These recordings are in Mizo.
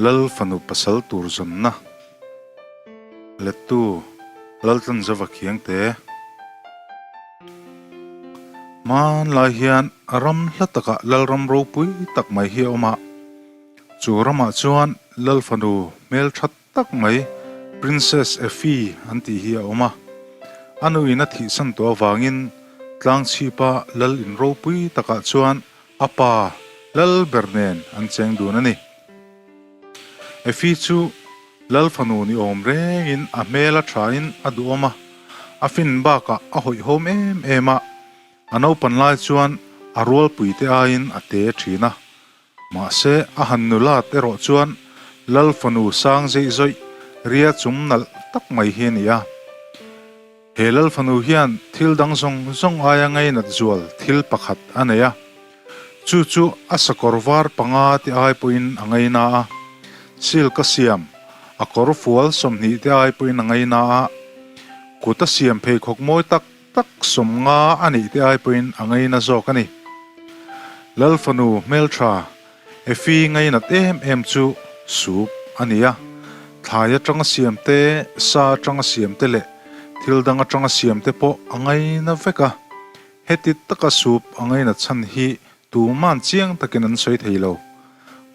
Lal fanu pasal tur zawnna lettu Laltlanzova Khiangte. Hmanlai hian ram hla takah Lalram ropui tak mai hi a awm a, chu ramah chuan Lal fanu hmeltha tak mai Princess Effie an tih hi a awm a. A nuin a thihsan tawh avangin tlangchhipa Lal in ropui takah chuan A pa Lal ber nen an cheng dun a ni. Effie chu Lal fanu ni awm rengin a hmel a thain a duhawm a, a fin bakah a hawihhawm em em a, a naupan lai chuan a rualpui te aiin a te thin a. Mahse a han nulat erawh chuan Lal fanu sang zeih zawih ria chum nalh tak mai hi a ni a. He Lal fanu hian thil dang zawng zawng aia ngainat zual thil pakhat a nei a, chu chu a sakawr var panga te ai pawhin a ngaina a, silk a siam a kawr fual 20 te ai pawhin a ngaina a, kut a siam pheikhawk mawi tak tak 50 a nih te ai pawhin a ngaina zawk a ni. Lal fanu hmeltha Effie ngainat em em chu soup a ni a, thlai atanga siam te, sa atanga siam te leh thil dang atanga siam te pawh a ngaina vek a. Heti taka soup a ngainat chhan hi tuman chiang takin an sawi thei lo.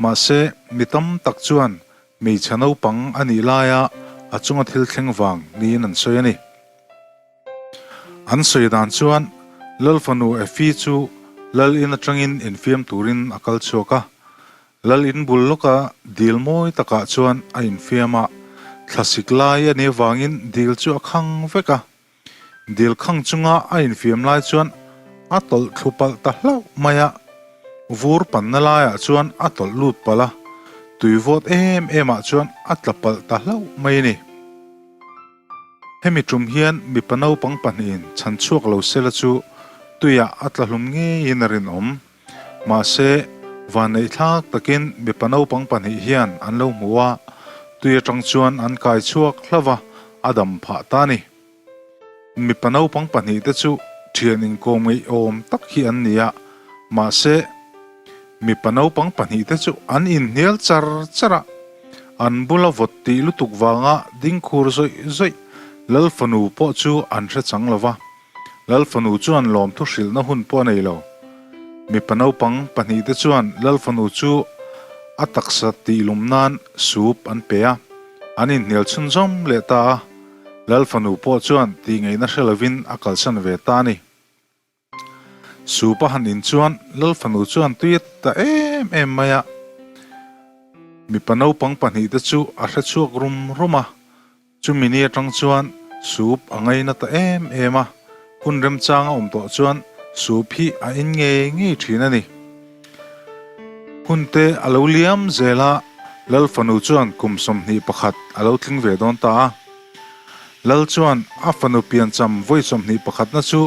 Mahse, mi tam tak chuan hmeichhe naupang a nih laia a chunga thil thleng vang niin an sawi a ni. An sawi dan chuan Lal fanu Effie chu Lal in atangin infiam turin a kal chhuak a. Lal in bul lawka dil mawi takah chuan a infiam a, thlasik lai a nih avangin dil chu a khang vek a. Dil khang chunga a infiam lai chuan a tawlh thlu palh ta hlauh mai a, vur panna laiah chuan a tawlh lut palh a, tui vawt em emah chuan a tla palh ta hlauh mai a ni. Hemi tum hian mipa naupang pahnihin chhan chhuak lo sela chu tuiah a tla hlum ngeiin a rinawm. Mahse, vanneih thlak takin mipa naupang pahnih hian an lo hmu a, tui atang chuan an kai chhuak hlauh a, a dam phah ta a ni. Mipa naupang pahnihte chu thian inkawm ngeiawm tak hi an ni a, mahse, Mipa naupang pahnihte chu an inhnial char char a, an bula vawt tih lutuk vanga ding khur zawih zawih Lal fanu pawh chu an hre chang lo va. Lal fanu chuan lawmthu hrilhna hun pawh a nei lo. Mipa naupang pahnihte chuan Lal fanu chu a taksa tih lum nan soup an pe a, an inhnial chhunzawm leh ta a. Lal fanu pawh chuan tih ngaihna hre lovin a kalsan ve ta a ni. Supa han in chuan Lal fanu chuan tui a ta em em mai a, mipa naupang pahnih te chu a hre chhuak rum rum a, chumi ni atang chuan sup a ngaina ta em em a, hun remchang a awm tawh chuan sup hi a in ngei ngei thin a ni. Hun te a lo liam zel a, Lal fanu chuan kum 21 a lo tling ve dawn ta a. Lal chuan a fanu piancham vawi 21 na chu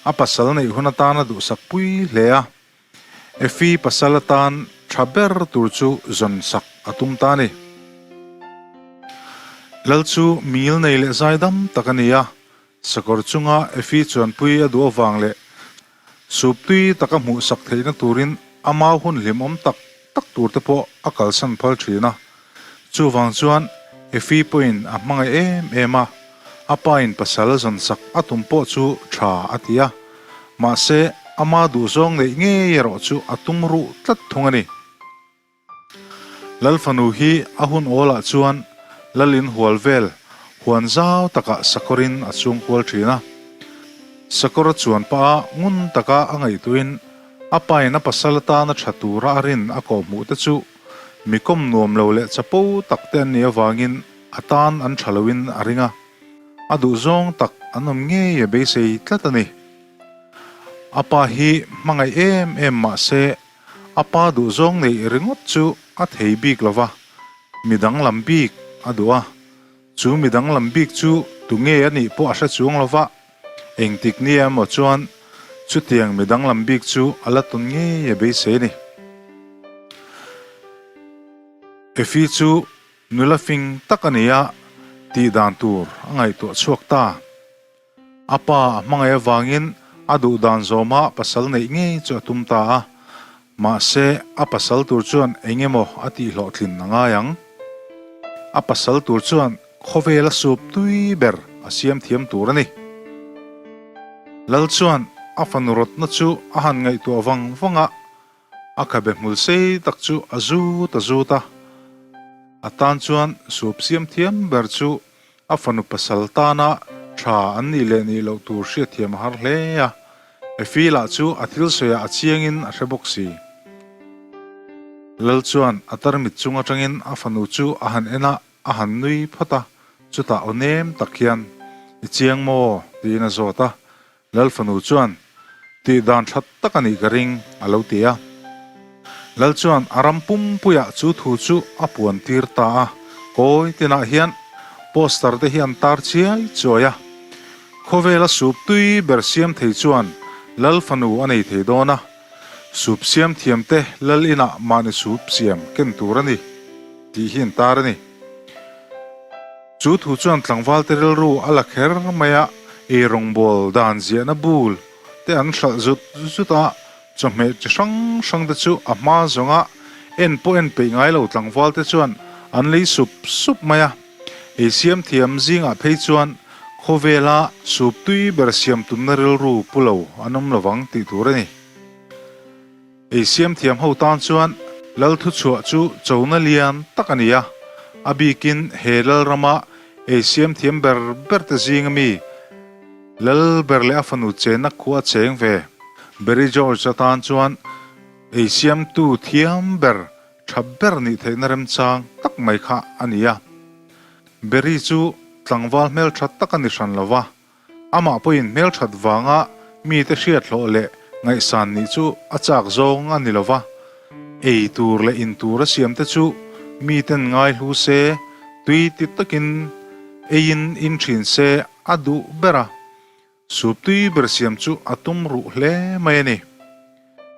a pasal neih hun atana duhsak pui hle a, Effie pasal atan tha ber tur chu zawn sak a tum ta a ni. Lal chu mil nei leh zaidam tak a ni a, sakawr chunga Effie chuanpui a duh avang leh Sup tui taka hmuh sak theihna turin a mau hun hlimawm tak tak tur te pawh a kalsan phal thin a. Chuvang chuan Effie pawhin a hmangaih em em a, a pain pasal zawn sak a tum pawh chu tha a ti a. Mahse, ama duhzawng neih ngei erawh chu a tum ruh tlat thung a ni. Lal fanu hi a hun awlah chuan Lal in hual vel huan zau takah sakawrin a chhung kual thin a. Sakawr a chuan pah a ngun taka a ngaihtuahin a pain a pasal atana tha tura a rin a kawhhmuh te chu mi kawm nuam lo leh chapo tak te an nih avangin a tan an tha loin a ring a, a duhzawng tak an awm ngei a beisei tlat a ni. A pa hi hmangaih em em mah se A pa duhzawng neih ringawt chu a thei bik lo va, mi danglam bik a duh a. Chu mi danglam bik chu tu nge a nih pawh a hre chuang lo va, engtik nia emaw chuan chutiang mi danglam bik chu a la tawn ngei a beisei a ni. Effie chu nula fing tak a ni a, tih dan tur a ngaihtuah chhuak ta. A pa a hmangaih avangin a duh dan zawma pasal neih ngei chu a tum ta a. Mahse, a pasal tur chuan eng emaw a tihhlawhtlin a ngai ang. A pasal tur chuan khawvela sup tui ber a siam thiam tur a ni. Lal chuan a fanu rawtna chu a han ngaihtuah vang vang a, a khabe hmul sei tak chu a zut a zut a. A tan chuan sup siam thiam ber chu A fanu pasal tana tha an nih leh nih loh tur hriatthiam a har hle a, Efi lah chu a thil sawiah a chiangin a hre bawk si. Lal chuan a tarmit chung atangin a fanu chu a han en a, a han nui phawt a, chutah aw nem tak hian, I chiang maw? tiin a zawt a, Lal fanu chuan, Tih dan that tak a nih ka ring, a lo ti a. Lal chuan a ram pumpuiah chu thu chu a puan tir ta a, kawi tinah hian poster te hi an tar chiai chuai a. Khawvela sup tui ber siam thei chuan Lal fanu a nei thei dawn a, sup siam thiam te Lal inah mahni sup siam ken tur a ni tih hi an tar a ni. Chu thu chuan tlangvalte rilru a la kher mai a, ei rawngbâwl dan ziahna bul te an hralh zut zut a, chawhmeh chi hrang hrang te chu a hma zawnga en pawh en peih ngai lo tlangvalte chuan an lei sup sup mai a. Ei siam thiam zingah phei chuan khawvela sup tui ber siam tumna rilru pu lo an awm lovang tih tur a ni. Ei siam thiam ho tan chuan Lal thuchhuah chu chona lian tak a ni a, a bikin he Lal rama ei siam thiam ber ber te zinga mi Lal ber leh a fanu chenna khua cheng ve Barry George atan chuan ei siamtu thiam ber tha ber nih theihna remchang tak mai kha a ni a. Barry chu tlangval hmeltha tak a ni hran lo va, Amah pawhin hmelthat vanga mite hriat hlawh leh ngaihsan nih chu a chak zawng a ni lo va, ei tur leh in tur a siamte chu miten ngai hlu se, tui ti takin eiin in thin se a duh ber a, sup tui ber siam chu a tum ruh hle mai a ni.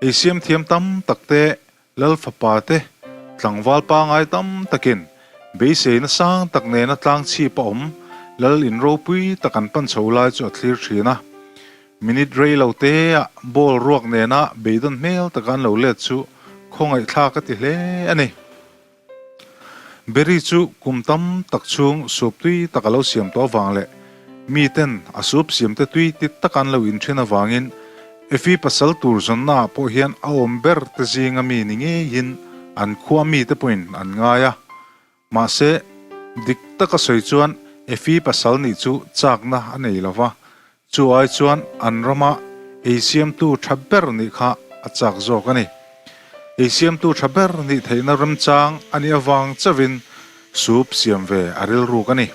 Ei siam thiam tam takte Lal fapa te, tlangval pangai tam takin beiseina sang tak nena tlang chhip a awm Lal in ropui tak an pan chho lai chu a thlir thin a. Minute rei lo te ah ball ruak nena beidawn hmel taka an lo let chu khawngaihthlak a ti hle a ni. Berry chu kum tam tak chhung sup tui tak a lo siam tawh avang leh miten a sup siam te tui ti taka an lo inthen avangin Efi pasal tur zawnna ah pawh hian a awm ber te zinga mi ni ngeiin an khua mi te pawhin an ngai a. Mahse, dik taka sawi chuan Efi pasal nih chu chakna a nei lo va, chu ai chuan an rama ei siamtu tha ber nih kha a chak zawk a ni. Ei siamtu tha ber nih theihna remchang a nih avang chauhin sup siam ve a rilruk a ni.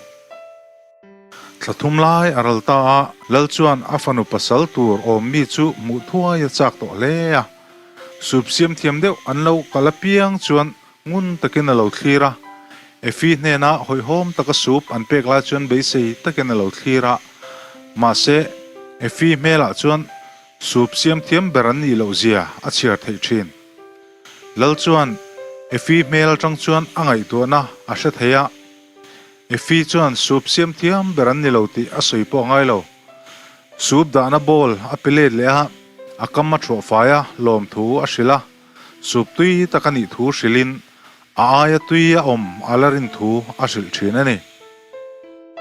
Thla thum lai a ral ta a, Lal chuan a fanu pasal tur awm mi chu hmuh thuai a chak tawh hle a. Sup siam thiam deuh an lo kal apiang chuan ngun takin a lo thlir a. Efi hnena hawihhawm taka sup an pek lai chuan beisei takin a lo thlir a. Mahse, Efi hmelah chuan sup siam thiam ber an nih loh zia a chhiar theih thin. Lal chuan Efi hmel atang chuan a ngaihtuahna a hre thei a. Efi chuan sup siam thiam ber an ni lo tih a sawi pawh a ngai lo. Sup dahna bowl a pe let leh a, a kam a thuah fai a, lawmthu a hrilh a. Sup tui tak a nih thu hrilhin a aia tui a awm a la rin thu a hrilh thin a ni.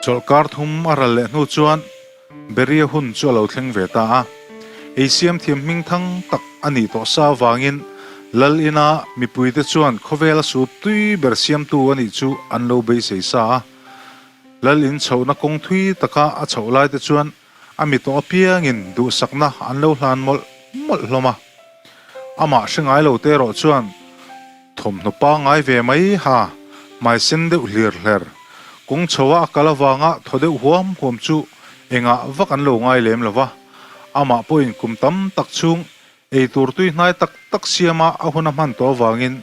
Chawlhkar thum a ral leh hnu chuan Beria hun chu a lo thleng ve ta a. Ei siam thiam hming thang tak a nih tawh sa avangin Lal ina mipuite chuan khawvela sup tui ber siamtu a nih chu an lo beisei sa a. Lal in chhohna kawng thui taka a chhoh lai te chuan a mi tawh apiangin duhsakna an lo hlan mawlh mawlh hlawm a. Amah hre ngai lo te erawh chuan Thawmhnaw pangngai ve mai ha, hmai sen deuh hlir hler. Kawng chho a a kal avanga thaw deuh huam huam chu engah vak an lo ngai lem lo va. Amah pawhin kum tam tak chhung ei tur tui hnai tak tak siama a hun a hman tawh avangin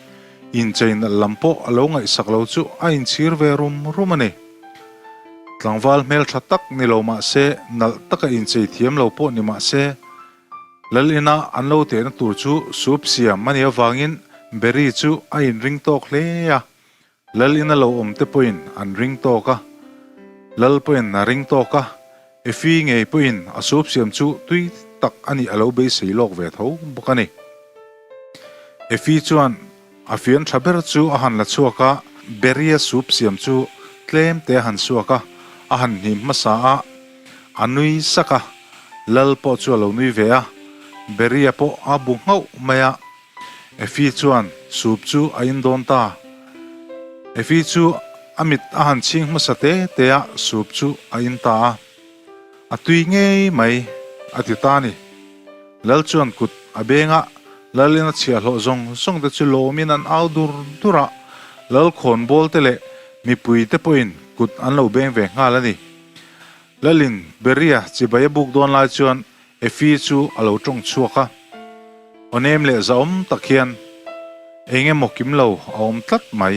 inchei nalh lam pawh a lo ngaihsak lo chu a inchhir ve rum rum a ni. Tlangval hmeltha tak ni lo mah se, nalh taka inchei thiam lo pawh ni mah se, Lal ina an lo tehna tur chu sup siam a nih avangin Berry chu a inring tawk hle a, Lal ina lo awm te pawhin an ring tawk a, Lal pawhin a ring tawk a, Efi ngei pawhin a sup siam chu tui tak a nih a lo beisei lawk ve tho bawk a ni. Effie chuan a fian tha ber chu a han la chhuak a, Barry-a soup siam chu tlem te a han suak a, a han hnim hmasa a, a nui sak a, Lal pawh chu a lo nui ve a, Barry-a pawh a bu nghauh mai a, Effie chuan soup chu a in dawn ta. Effie chu a mit a han chhing hmasa te te a, soup chu a in ta a. A tui ngei mai, a ti ta a ni. Lal chuan kut a beng a, Lalin a chhiahhlawh zawng zawng te chu lawmin an au dur dur a, Lal khawnbawl te leh mipui te pawhin kut an lo beng ve nghal a ni. Lalin Beria chibai a buk dawn lai chuan Effie chu a lo tawng chhuak a, aw nem leh zahawm tak hian, Eng emaw kim lo a awm tlat mai,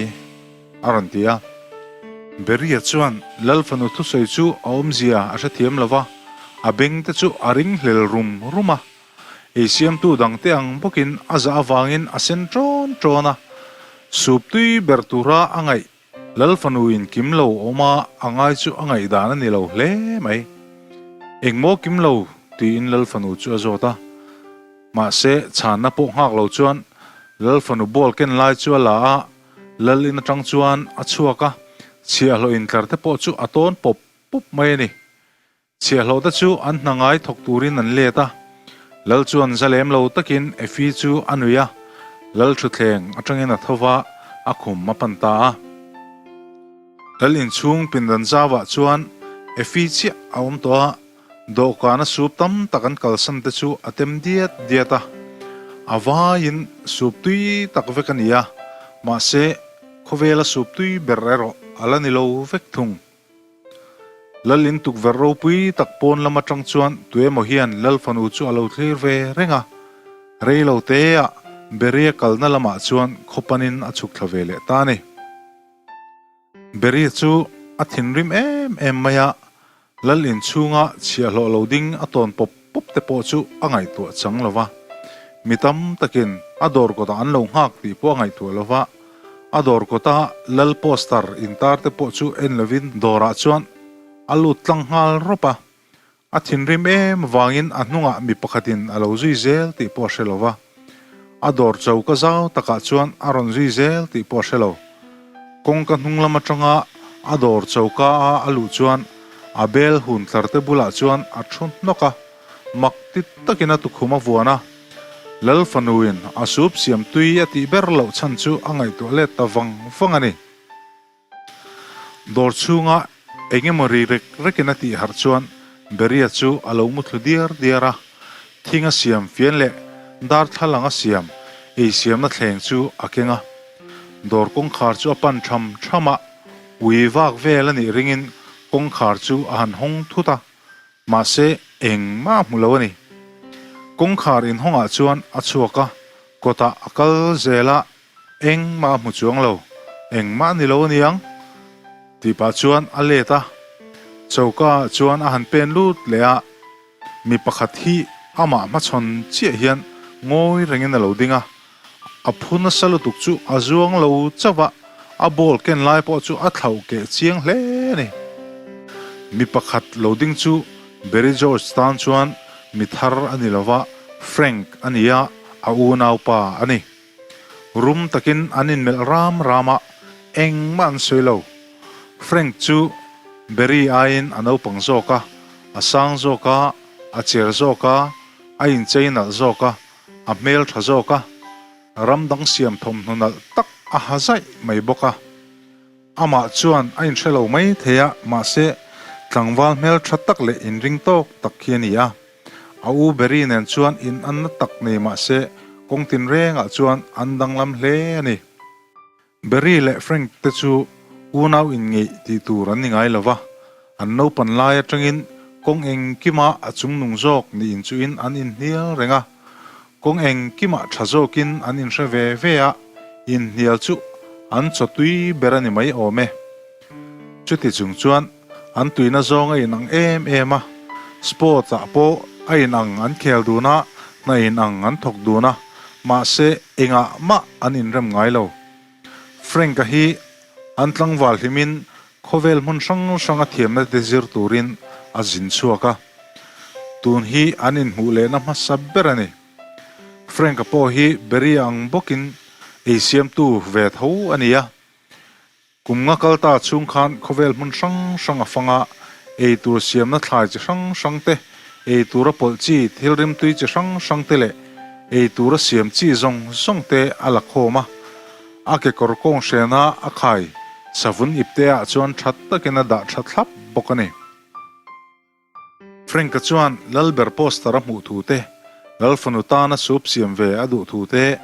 a rawn ti a. Beria chuan Lal fanu thusawi chu a awmzia a hrethiam lo va, a beng te chu a ring hlel rum rum a. Ei siamtu dangte ang bawkin a zah avangin a sen ṭawn ṭawn a, sup tui ber tura a ngaih Lal fanu in kim lo awm a, a ngai chu a ngaihdan a ni lo hle mai. Engmaw kim lo? tiin Lal fanu chu a zawt a. Mahse, chhanna pawh nghak lo chuan Lal fanu ball ken lai chu a la a, Lal in atang chuan a chhuak a, chhiahhlawh intlar te pawh chu a tawn pawp pawp mai a ni. Chhiahhlawh te chu an hna ngai thawk turin an let a, Lal chuan za lem lo takin Effie chu a nuih a, Lal thutthleng atangin a tho va, a khum a pan ta a. Lal inchhung pindan zauah chuan Effie chiah a awm tawh a, dawhkana sup tam tak an kalsan te chu a tem diat diat a. A vaiin sup tui tak vek a ni a, mahse khawvela sup tui ber erawh a la ni lo vek thung. Lal in tukverh ropui tak pawn lam atang chuan tuemaw hian Lal fanu chu a lo thlir ve reng a, rei lo te ah Beria kalna lamah chuan khaw panin a chhuk thla ve leh ta a ni. Beria chu a thinrim em em mai a, Lal in chhunga chhiahhlawh lo ding a tawn pawp pawp te pawh chu a ngaihtuah chang lo va, mi tam takin a dawr kawtah an lo nghak tih pawh a ngaihtuah lo va, A dawr kawta Lal poster intar te pawh chu en lovin dawrah chuan a lut tlang nghal rawp a. A thinrim em vangin a hnungah mi pakhatin a lo zui zel tih pawh a hre lo va. A dawr choka zau takah chuan a rawn zui zel tih pawh a hre lo. Kawngka hnung lam atanga a dawr choka a a luh chuan a bel hun tlar te bulah chuan a thu hnawk a. Mak ti takin a tukhum a vuan a, Lal fanuin a sup siam tui a tih ber loh chhan chu a ngaihtuah let ta vang vang a ni. Dawr chhunga eng emaw ri rek rekin a tih harh chuan Beria chu a lo mu thlu diar diar a, thing a siam fian leh darthlalang a siam ei siamna thleng chu a keng a. Dawr kawngkhar chu a pan tham tham a, ui vak vel a nih ringin kawngkhar chu a han hawng thut a. Mahse, engmah a hmu lo a ni. Kawngkhar inhawngah chuan a chhuak a, kawtah a kal zel a, engmah a hmu chuang lo. Engmah a ni lo a niang tih pah chuan a let a, choka ah chuan a han pen lut leh a, mi pakhat hi amah hmachhawn chiah hian ngawi rengin a lo ding a, A phu nasa lutuk chu a zuang lo chauh a, a ball ken lai pawh chu a thlauh keh chiang hle a ni. Mi pakhat lo ding chu Barry George tan chuan mi thar a ni lo va, Frank a ni a, a unaupa a ni. Rum takin an inmelh ram ram a, engmah an sawi lo. Frank chu Barry aiin a naupang zawk a, a sang zawk a, a cher zawk a, a inchei nalh zawk a, A hmel tha zawk a, ram dang siam thawmhnaw nalh tak a ha zaih mai bawk a. Amah chuan a inhre lo mai thei a, mahse tlangval hmel tha tak leh inring tawk tak khi a ni a. A u Barry nen chuan inanna tak nei mahse kawng tinrengah chuan an danglam hle a ni. Barry leh Frank te chu unau inngeih tih tur an ni ngai lo va, an naupan lai atangin kawng engkima a chungnung zawk niin chuin an inhnial reng a, kawng engkimah tha zawkin an inhre ve ve a, inhnial chu an chaw tui ber a ni mai awm e. Chuti chung chuan an tuina zawng a inang em em a, sports ah pawh a inang an khel dun a, hna inang an thawk dun a, mahse engah mah an inrem ngai lo. Frank-a hi an tlangval hlimin khawvel hmun hrang hranga thiamna te zir turin a zin chhuak a, tun hi an inhmuh lehna hmasa ber a ni. Frank-a pawh hi Barry-a ang bawkin ei siamtu ve tho a ni a. Kum nga kal ta chhung khan khawvel hmun hrang hrang a fang a, ei tur siamna thlai chi hrang hrang te, ei tura pawlh chi thil rimtui chi hrang hrang te leh ei tura siam chi zawng zawng te a la khawm a. A kekawr kawng hrena a khai savun ipte ah chuan tha takin a dah tha thlap bawk a ni. Frank-a chuan Lalber poster a hmuh thu te, Lalfanu tana soup siam ve a duh thu te,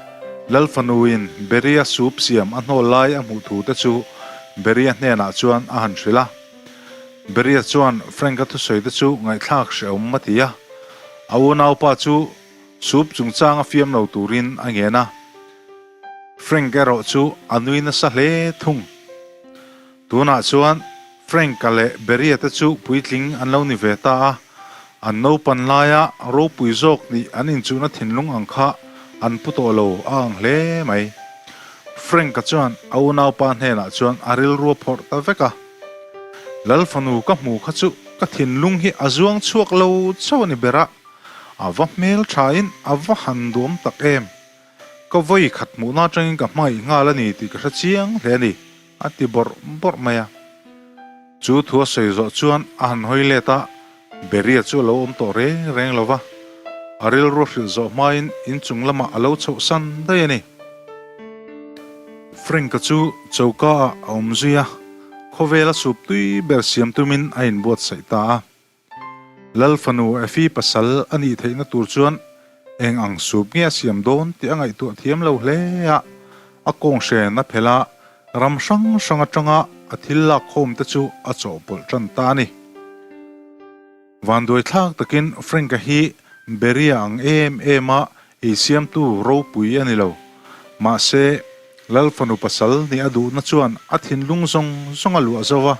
Lalfanuin Beria soup siam a hnawl lai a hmuh thu te chu Beria hnenah chuan a han hrilh a. Beria chuan Frank-a thusawi te chu ngaihthlak hrehawm a ti a, a unaupa chu soup chungchang a fiam lo turin a ngen a. Frank erawh chu a nui nasa hle thung. Tunah chuan Frank-a leh Beria te chu puitling an lo ni ve ta a, an naupan laia ropui zawk nih an inchuhna thinlung ang kha an pu tawh lo a ang hle mai. Frank-a chuan a unaupa hnenah chuan a rilru a phawrh ta vek a, Lal fanu ka hmu kha chu ka thinlung hi a zuang chhuak lo chauh a ni ber a, a va hmelthain a va han duam tak em. Ka vawi khat hmuhna atangin ka hmangaih nghal a ni tih ka hre chiang hle a ni, a ti bawrh bawrh mai a. Chu thu a sawi zawh chuan a han hawi let a, Beria chu a lo awm tawh reng reng lo va, a rilru hrilh zawh hmain inchung lamah a lo chhoh san daih a ni. Frank-a chu choka ah a awm zui a, khawvela sup tui ber siam tumin a inbuatsaih ta a. Lal fanu Effie pasal a nih theihna tur chuan eng ang sup nge a siam dawn tih a ngaihtuah thiam lo hle a, a kawnghren a phelh a, ram hrang hrang atanga a thil lak khawm te chu a chawhpawlh tan ta a ni. Vanduai thlak takin Frank-a hi Beria ang em em a ei siamtu ropui a ni lo. Mahse, Lal fanu pasal nih a duhna chuan a thinlung zawng zawng a luah zo va,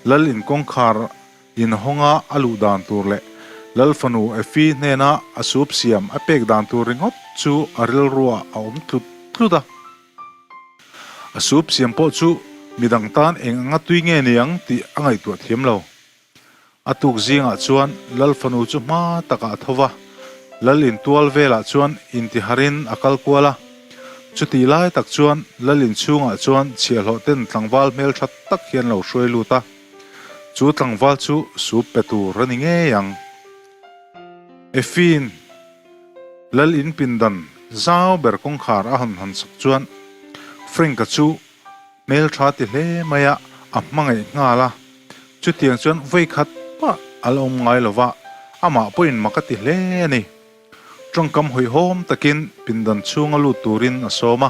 Lal inkawngkhar Inhawnga a luh dan tur leh Lal fanu Effie hnena a sup siam a pek dan tur ringawt chu a rilruah a awm tlut tlut a. A sup siam pawh chu midang tan eng anga tui nge ni ang tih a ngaihtuah thiam lo. A tuk zingah chuan Lal fanu chu hma takah a tho va, Lal intual velah chuan intiharin a kal kual a. Chutih lai tak chuan Lal inchhungah chuan chhiahhlawh ten tlangval hmeltha tak hian lo hruai lut a. Chu tlangval chu sup pe tur a ni ngei ang. Efin, Lal in pindan zau ber kawngkhar a hawn hawn sak chuan Frank-a chu hmeltha ti hle mai a, a hmangaih nghal a. Chutiang chuan vawikhat pah a la awm ngai lo va, amah pawhin mak a ti hle a ni. Tawngkam hawihhawm takin pindan chhunga lut turin a sawm a.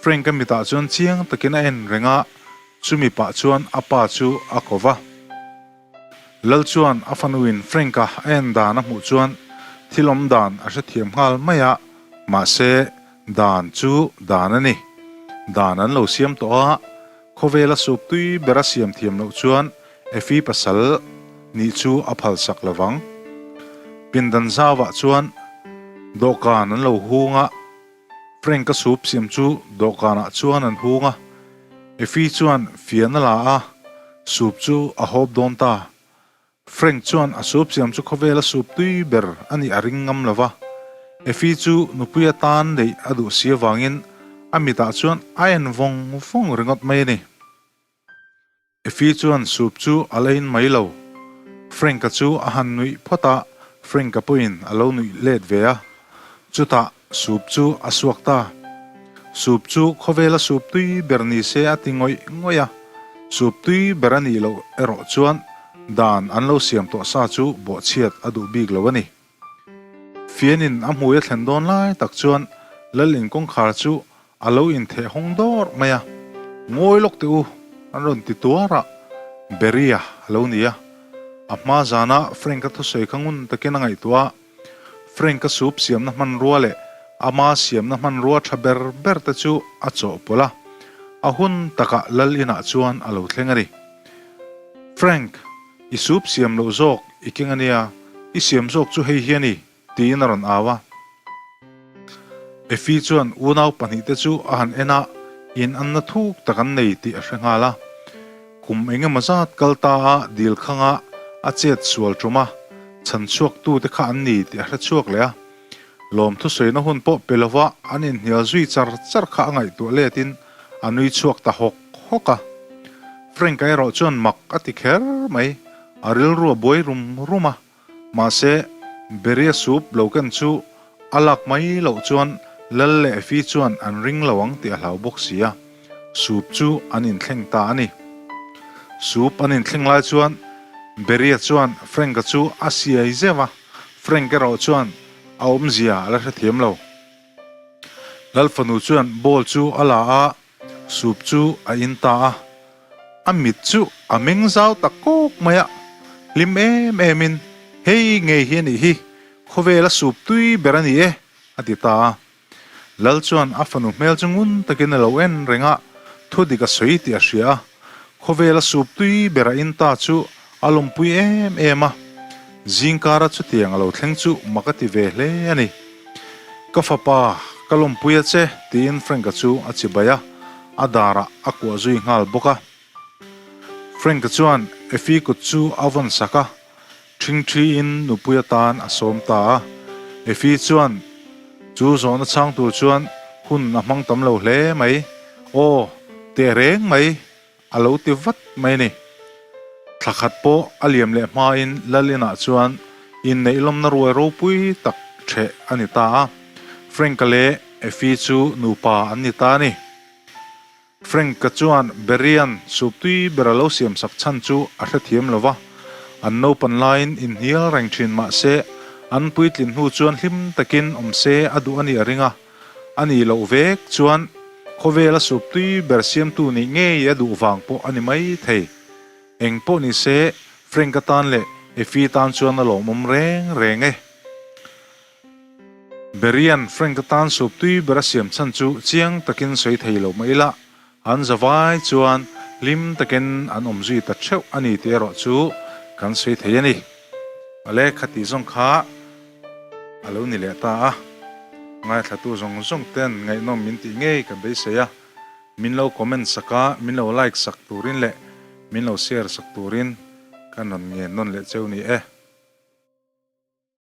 Frank-a mitah chuan chiang takin a en reng a, Chumi pah chuan a pa chu a ko va. Lal chuan a fanuin Frank-a a en dan a hmuh chuan thil awm dan a hrethiam nghal mai a, mahse dan chu dan a ni. Dan an lo siam tawh a, khawvela sup tui bera siam thiam loh chuan Effie pasal nih chu a phalsak lo vang. Pindan zauvah chuan dawhkan an lo hung a. Frank-a sup siam chu dawhkanah chuan an hung a, Effie chuan fian a la a, sup chu a hawp dawn ta. Frank chuan a sup siam chu khawvela sup tui ber a nih a ring ngam lo va, Effie chu nupui atan neih a duh si avangin a mitah chuan a en vawng vawng ringawt mai a ni. Effie chuan sup chu a la in mai lo. Frank-a chu a han nuih phawt a, Frank-a pawhin a lo nuih let ve a. Chutah sup chu a suak ta. Sup chu khawvela sup tui ber ni se a ti ngawih ngawih a. Sup tui ber a nih loh erawh chuan dan an lo siam tawh sa chu bawhchhiat a duh bik lo a ni. Fianin a hmui a thlen dawn lai tak chuan Lal in kawngkhar chu a lo intheh hawng dawrh mai a, Ngawi lawk teh u, an rawn ti tuar a, Beria a lo ni a. A hma zana Frank-a thusawi kha ngun takin a ngaihtuah a, Frank-a sup siamna hmanrua leh ama siamna hmanrua tha ber ber te chu a chawhpawlh a, a hun takah Lal inah chuan a lo thleng a ni. Frank, i sup siam loh zawk i keng a nia, i siam zawk chu hei hi a ni, tiin a rawn au a. Effie chuan unau pahnihte chu a han en a, in anna thuk tak an nei tih a hre nghal a. Kum eng emaw zat kal ta a dil khanga a chet sual tum a, chhan chhuaktute kha an ni tih a hre chhuak leh a. Lawmthusawina hun pawh pe lova an inhnial zui char char kha a ngaihtuah letin a nui chhuak ta hawk hawk a. Frank-a erawh chuan mak a ti kher mai, a rilru a buai rum rum a. Mahse, Beria sup lo ken chu a lak mai loh chuan Lal leh Efi chuan an ring lo ang tih a hlau bawk si a, sup chu an inthleng ta a ni. Sup an inthleng lai chuan Beria chuan Frank-a chu a siai zeuh a, Frank erawh chuan a awmzia a la hrethiam lo. Lal fanu chuan ball chu a la a, Sup chu a in ta a, a mit chu a meng zau ta kawk mai a, hlim em em in, Hei ngei hi a nih hi, khawvela sup tui ber a ni e, a ti ta a. Lal chuan a fanu hmel chu ngun takin a lo en reng a, thu dik a sawi tih a hria a, khawvela sup tui ber a in ta chu a lawmpui em em a, zingkara chutiang a lo thleng chu mak a ti ve hle a ni. Ka fapa, ka lawmpui a che, tiin Frank-a chu a chibai a, a darah a kuah zui nghal bawk a. Frank-a chuan Effie kut chu a vawn sak a, ṭhingṭhiin nupui atan a sawm ta a. Effie chuan chu zawhna chhang tur chuan hun a hmang tam lo hle mai. Aw, teh reng mai, A lo ti vat mai a ni. Thla khat pawh a liam leh hmain Lal inah chuan inneih lawmna ruai ropui tak ṭheh a ni ta a. Frank-a leh Effie chu nupa an ni ta a ni. Frank-a chuan Berry-a'n sup tui ber a lo siamsak chhan chu a hrethiam lo va, an naupan laiin inhnial reng ṭhin mah se an puitlin hnu chuan hlim takin awm se a duh a nih a ring a. A nih loh vek chuan khawvela sup tui ber siamtu nih ngei a duh vang pawh a ni mai thei. Eng pawh ni se, Frank-a tan leh Effie tan chuan a lawmawm reng reng e. Berry-a'n Frank-a tan sup tui ber a siam chhan chu chiang takin sawi thei lo mah ila, an zavai chuan hlim takin an awm zui ta theuh a ni tih erawh chu kan sawi thei a ni. Awle, khati zawng kha a lo ni leh ta a, ngaithlatu zawng zawng ten ngaihnawm min tih ngei ka beisei a, min lo comment sak a, min lo like sak turin leh min lo share sak turin ka rawn ngen nawn leh cheu ni e.